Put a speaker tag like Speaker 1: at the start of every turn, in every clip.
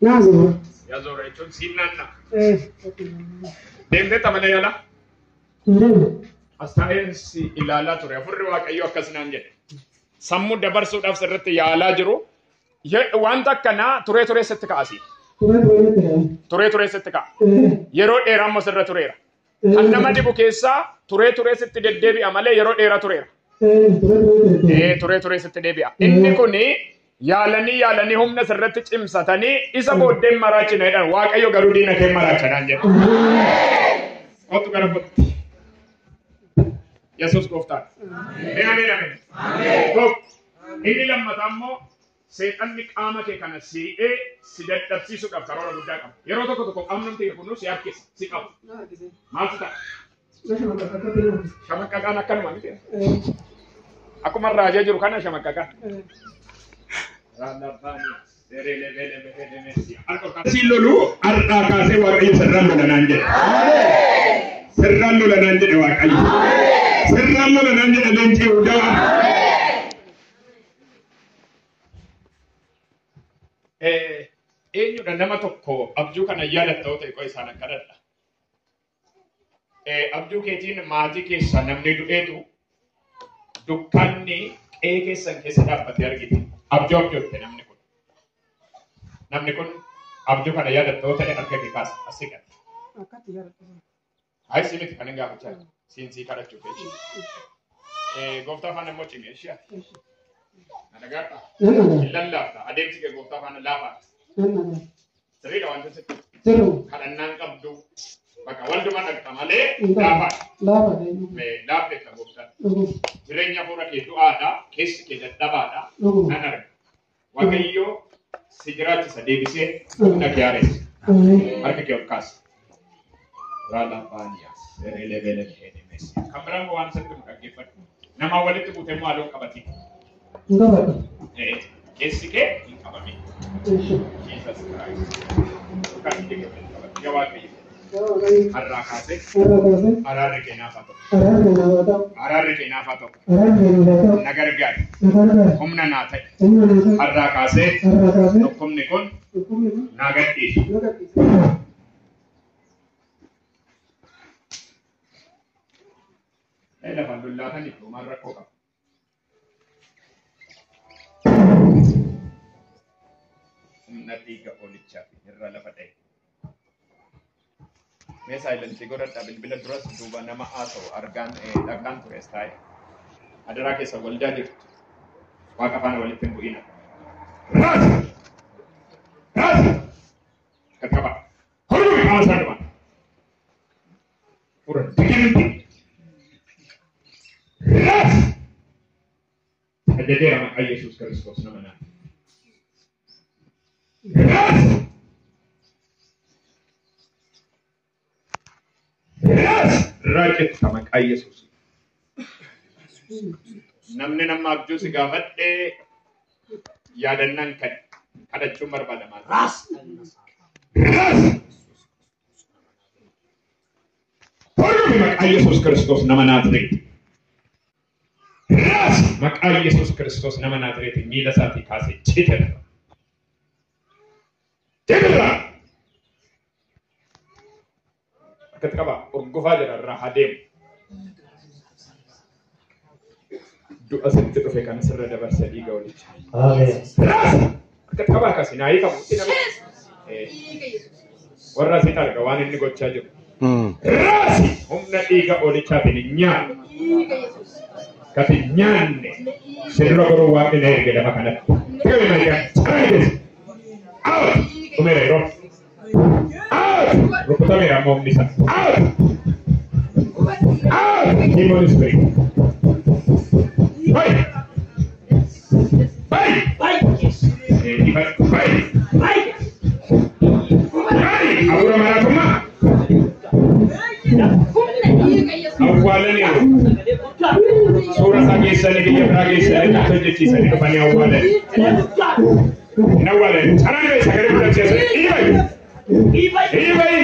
Speaker 1: Naa zoora.
Speaker 2: Yaa zoora jechuun siin naanna'a. Deemtee mana yaalaa?
Speaker 1: Hin deemne.
Speaker 2: As taa'een si ilaalaa ture. Hafuurri Waaqayyoo akkas naan jedhe. Sammuu dabarsuudhaaf sirriitti yaalaa jiru. Wanta akkanaa turee turee sitti ka'a.
Speaker 1: Turee turee natti ka'a.
Speaker 2: Turee turee sitti ka'a. Yeroo dheeraa immoo sirra tureera. Kan nama dhibu keessaa turee turee sitti deddeebi'a malee yeroo dheeraa tureera.
Speaker 1: Turee turee deddeebi'a.
Speaker 2: Turee turee sitti deebi'a. Inni kuni yaalanii yaalanii humna sirratti cimsatanii isa booddeen maraachina jedhan. Waaqayyo garuu diina kee maraachanaan jedha. Kottu gara kottu. Yesuus gooftaadha. Ameen ameen. Tokko. Inni lammataa immoo seexanni qaama kee kana si'ee si dadhabsiisuudhaaf karoora guddaa qaba. Yeroo tokko tokko qaamni namti kun si harkisa, si qaba. Maaltu ta'a? Shamaqqaqaan akkanuma miti. Akkuma raajee jiru kana shamaqqaqaan. Si lolu har'aa kaasee Waaqayyo sirraan lola naan jedhe. Sirraan lola naan jedhe Waaqayyo. Sirraan lola naan jedhe leenci Yihudaa. Eenyudha nama tokko abjuu kana yaadatta yoo ta'e qo'a isaan akka dhadha. Abjuu keetiin maatii keessaa namni du'eetu dukkanni qe'ee keessan keessa dhaabbatee argite. Abjuu abjootte namni kun. Namni kun abjuu kana yaadatta yoo ta'e harka kee kaasa asii gadi.
Speaker 1: Akkatti yaadatta.
Speaker 2: Hayi si miti kan hin gaafachaa jiru. Siin sii kadhachuuf jechuudha. Gooftaa faana immoo cimee ishee ati. Na dhagaadhaa. Hin lallaafta. Adeemsi kee gooftaa faana laafaadha. Sirriidha wanti sitti. Kadhannaan qabdu. Bakka walduma dhaqxa malee laafaadha.
Speaker 1: Laafaadha.
Speaker 2: Laafteetta gooftaan. Jireenya hafuura kee du'aadha. Keessi kee dadhabaadha. Nan arga. Waaqayyo si jiraachisa deebisee humna kee haaressa. Harka kee ol kaasi. Kan biraan waan sitti nu dhaggeeffadhu. Nama walitti buutee immoo haaloo qabatiin.
Speaker 1: Hin qabadhu.
Speaker 2: Keessi kee hin qabamin. Jesus Christ. Kan ija kee hin qabatin. Yaa Waaqayyo. Har'aa kaasee araarri kee naaf haa ta'u. Araarri kee naaf haa ta'u. Na gargaari. Humna naa ta'e. Har'aa kaasee dhukkubni kun naa gadhiisu. Lafaan lollaatan itti homaan rakkoo qaba. Humna dhiiga oolichaa fi irra lafa dha'e. Mee saayilentii godhadhaa bilbila duras duuba nama haasa'u argaan dhagaan tures taa'e. Adaraa keessa waldaa jirtu. Waaqa faana walitti hin bu'ina. Raas! Raas! Qaqqaba. Horuu qaama isaa dhuma. Fura diginti. Raas! Ajajeera maqaa Yesuus Kiristoos nama naaf. Raas! Raas! Raajetta maqaa Yesuus. Namni nama abjuu si gaafadhee yaadannaan kan kadhachuun barbaadamaa. Raas! Raas! Hordofi maqaa Yesuus Kiristoos nama Naazreeti. Raas! Maqaa Yesuus Kiristoos nama Naazreeti miila isaatii kaasee cite. Cite! Akkatti qaba urgufaa jedha irraa haa deemu. Du'a sitti dhufe kana sirra dabarsa dhiiga walicha. Raas! Akkatti qaba akkasii naa hiikamu. Warra asitti arga waan inni gochaa jiru. Raas! Humna dhiiga olichaatiin hin nyaanne. Kati nyaanne. Sirra goruu waaqni na erge lafa kanatti. Gabi Maariyaam carraa keessa. Out! Dhumeera yeroo. Out! Rukutameera amma humni isaa. Out! Out! Demon spirit. Bye! Bye! Bye! Bye! Bye! Hafuura maraatummaa. Awwaalaniiru. Suura isaa geessanii biyya biraa geessanii natti hojjechiisanii dhufanii awwaalani. Hin awwaalani. Caraan ba'e sagalee guddaa Ibai! Ibai!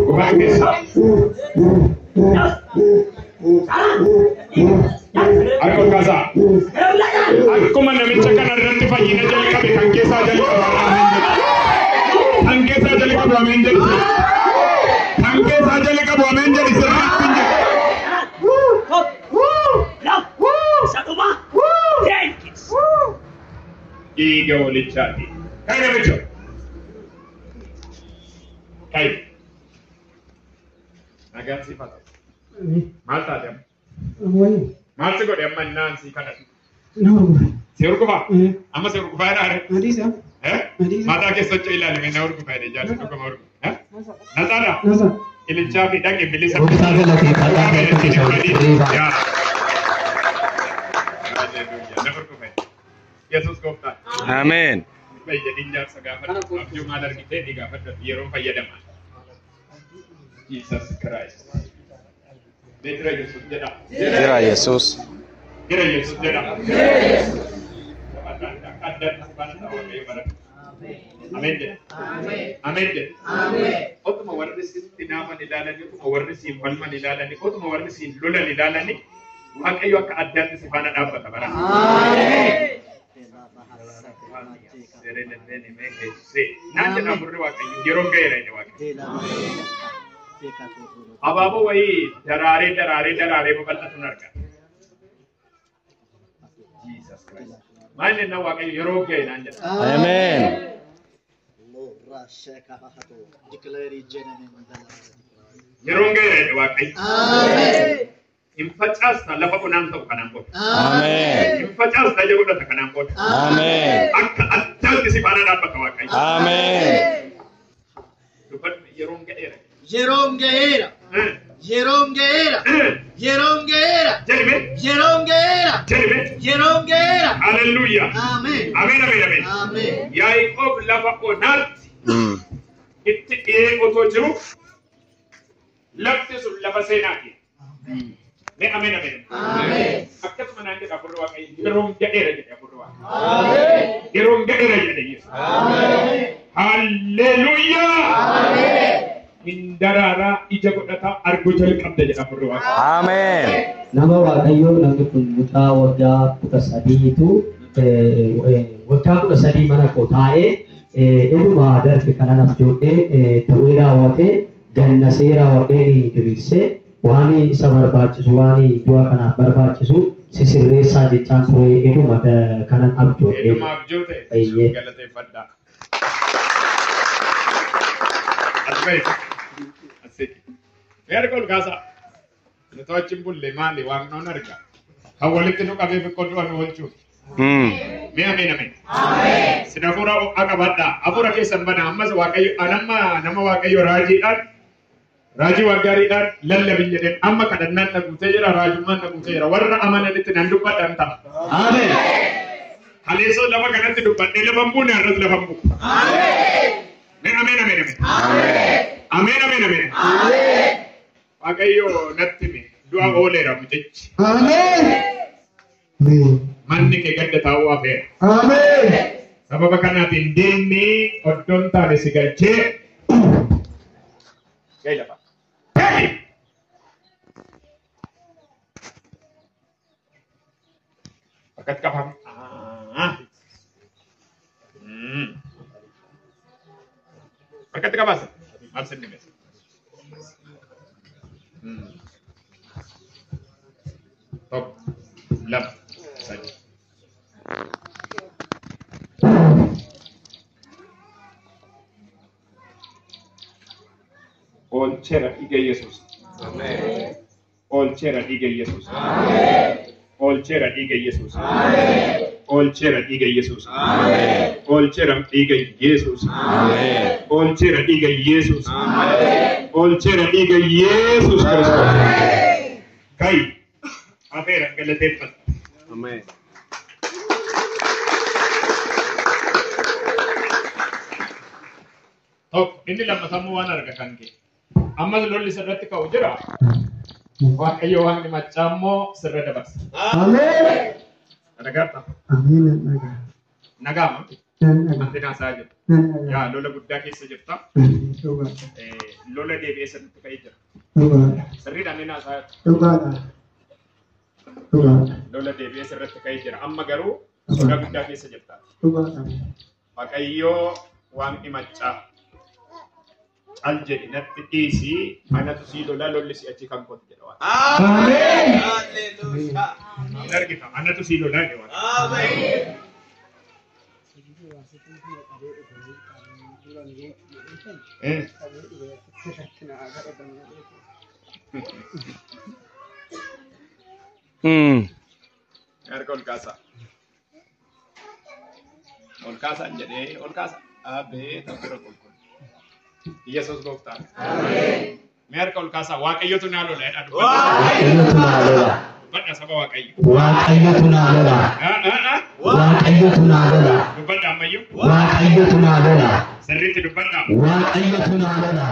Speaker 2: Gubaa keessa. Harka ol kaasaa. Akkuma namicha kana irratti fayyina jalqabe kan keessaa jalqabu ameen jedhu. Kan keessaa jalqabu ameen jedhu. Kan keessaa jalqabu ameen jedhu sirriitti hin jedhu. Dhiiga walichaati. Kai namicho. Kai. Nagaan siif haa ta'u. Maal taate amma? Maal si godhe amma innaan si kadhatu? Si hurgufaa? Amma si hurgufaa jedhaa? Mataa keessa socho'u ilaali mee na hurgufaa jedhee jaarsi dhuguma hurgufa. Natsaadha? Ilichaa fi dhaqe bilisa.
Speaker 3: Gooftaa galateeffadhaa galata isa walitti.
Speaker 2: Yaa. Haleluuyaa. Na hurgufa. Yesuus gooftaa.
Speaker 4: Ameen.
Speaker 2: Fayyadin jaarsa gaafadhu. Abjuu maal argitee ni gaafadhu. Yeroon fayyadama. Jesus Christ. Mee jira Yesuus jedha.
Speaker 4: Jira Yesuus.
Speaker 2: Jira Yesuus jedha. Akka addaatti si baana ta'a Waaqayyo baradhu. Ameen jedha. Ameen jedha. Otuma warri sitti naaman ilaalanii, otuma warri siin falman ilaalanii, otuma warri siin lolan ilaalanii, Waaqayyo akka addaatti si faana dhaabbata bara. Naan jedha murri Waaqayyo yeroon ga'eera inni Waaqayyo. Abaaboo wayii daraaree daraaree daraaree babal'atuun arga. Jesus Christ. Maal jennaan Waaqayyo yeroo ga'e naan jedha.
Speaker 4: Ameen.
Speaker 2: Yeroon ga'eera jedhe Waaqayyo. Hin facaasta lafa onaan ta'u kanaan booda.
Speaker 4: Ameen.
Speaker 2: Hin facaasta ija godhata kanaan booda.
Speaker 4: Ameen.
Speaker 2: Akka addaatti si faana dhaabbata Waaqayyo.
Speaker 4: Ameen.
Speaker 2: Dubbadhu yeroon ga'eera.
Speaker 5: Yeroon ga'eera. Yeroon ga'eera. Yeroon ga'eera.
Speaker 2: Jedhime
Speaker 5: Yeroon ga'eera.
Speaker 2: jedhime.
Speaker 5: Yeroon ga'eera.
Speaker 2: Haleluuyaa.
Speaker 5: Ameen.
Speaker 2: Ameen ameen ameen.
Speaker 5: Ameen.
Speaker 2: Yaaqoob lafa onaatti itti dhi'ee otoo jiru lafti sun lafa seenaati. Mee ameen ameen.
Speaker 5: Ameen.
Speaker 2: Akkasuma naan jedha afurri Waaqayyo yeroon ga'eera jedhe afurri Waaqayyo. Yeroon ga'eera jedhe Yesuus. Halleluuyaa. Hin daraaraa ija godhataa arguu jalqabda jedha afurri Waaqayyo.
Speaker 4: Ameen.
Speaker 3: Nama Waaqayyoo namni kun mucaa waggaa 13tu waggaa 13 mana koo taa'ee dhuma darbe kana naf ijoollee ta'ee raawwatee ganna seera warqeen diriirsee waan isa barbaachisu waan du'a kanaaf barbaachisu sisirreessaa jechaan ture dhuma kanan abjoodhe.
Speaker 2: Dhuma abjoo ta'e
Speaker 3: Eeyyee.
Speaker 2: galateeffadhaa. As bahi. As siqi. Mee harka ol kaasaa. Nu achi hin bulle maali waaqnoon arga. Kan walitti nu qabee xiqqoo du'a nu oolchuuf. Mee ameen ameen. Sin hafuura ho'aa qabadhaa. Hafuura keessan bana ammas Waaqayyo anamma nama Waaqayyo raajiidhaan raajii waan gaariidhaan lallabin jedheen amma kadhannaan na guutee jira raajummaan na guutee jira warra amananitti nan dubbadhaan ta'a.
Speaker 3: Ameen.
Speaker 2: Kaleessoo lafa kanatti dubbadhee lafa hin buune har'as lafa hin bu'u. Mee ameen ameen ameen. Ameen ameen ameen. Waaqayyo natti hime du'a ooleera mucichi.
Speaker 1: Ameen.
Speaker 2: Manni kee gadda taa'uu hafeera.
Speaker 1: Ameen.
Speaker 2: Sababa kanaatiin diinni oddoon taane si galchee. Gahi lafa. Gahi! Akkatti qabame. Akkatti qabaasa. Maal sinni meesha? Tokko, lama, sadi. Oolcheera dhiiga Yesuus. Oolcheera dhiiga Yesuus. Oolcheera dhiiga Yesuus. Oolcheera dhiiga Yesuus. Oolcheera dhiiga Yesuus. Oolcheera dhiiga Yesuus. Oolcheera dhiiga Yesuus Kiristoos. Kai hafeera galateeffadha.
Speaker 4: Ameen.
Speaker 2: Tokko inni lammatamuu waan arga kan kee. Ammas lolli sirratti ka'u jira. Waaqayyo waaqni maccaa immoo sirra dabarsa.
Speaker 1: Ameen.
Speaker 2: Nagaadha.
Speaker 1: Ameen. Nagaa.
Speaker 2: Nagaama.
Speaker 1: Nan dhagaa.
Speaker 2: Wanti naasaa jiru.
Speaker 1: Nan dhagaa.
Speaker 2: Yaa lola guddaa keessa jirta.
Speaker 1: Dhugaa.
Speaker 2: Lola deebi'ee sirriitti ka'ee jira.
Speaker 1: Dhugaadha.
Speaker 2: Sirriidhaan inni haasaa jira.
Speaker 1: Dhugaadha. Dhugaadha.
Speaker 2: Lola deebi'ee sirratti ka'ee jira. Amma garuu sodaa guddaa keessa jirta.
Speaker 1: Dhugaadha.
Speaker 2: Waaqayyoo waaqni maccaa cal jedhi natti dhiisii anatu sii lola lolli si'achi kan kooti jedha Waaqayyo.
Speaker 1: Ameen.
Speaker 5: Hallelujah.
Speaker 2: Hin argita anatu sii lolaa jedha Waaqayyo.
Speaker 5: Ameen.
Speaker 2: Eh. Harka ol kaasaa. Ol kaasaan jedhee ol kaasa. Abeet hafuura qulqulluu. Yesuus gooftaan. Mee harka ol kaasaa Waaqayyotu naa lola jedhaa dubbadha.
Speaker 3: Waaqayyotu naa lola.
Speaker 2: Dubbadha saba Waaqayyo.
Speaker 3: Waaqayyotu naa lola.
Speaker 2: Ah, ah, ah.
Speaker 3: Waaqayyotu naa lola.
Speaker 2: Dubbadha ammayyuu.
Speaker 3: Waaqayyotu naa lola.
Speaker 2: Sirriitti dubbadha.
Speaker 3: Waaqayyotu naa lola.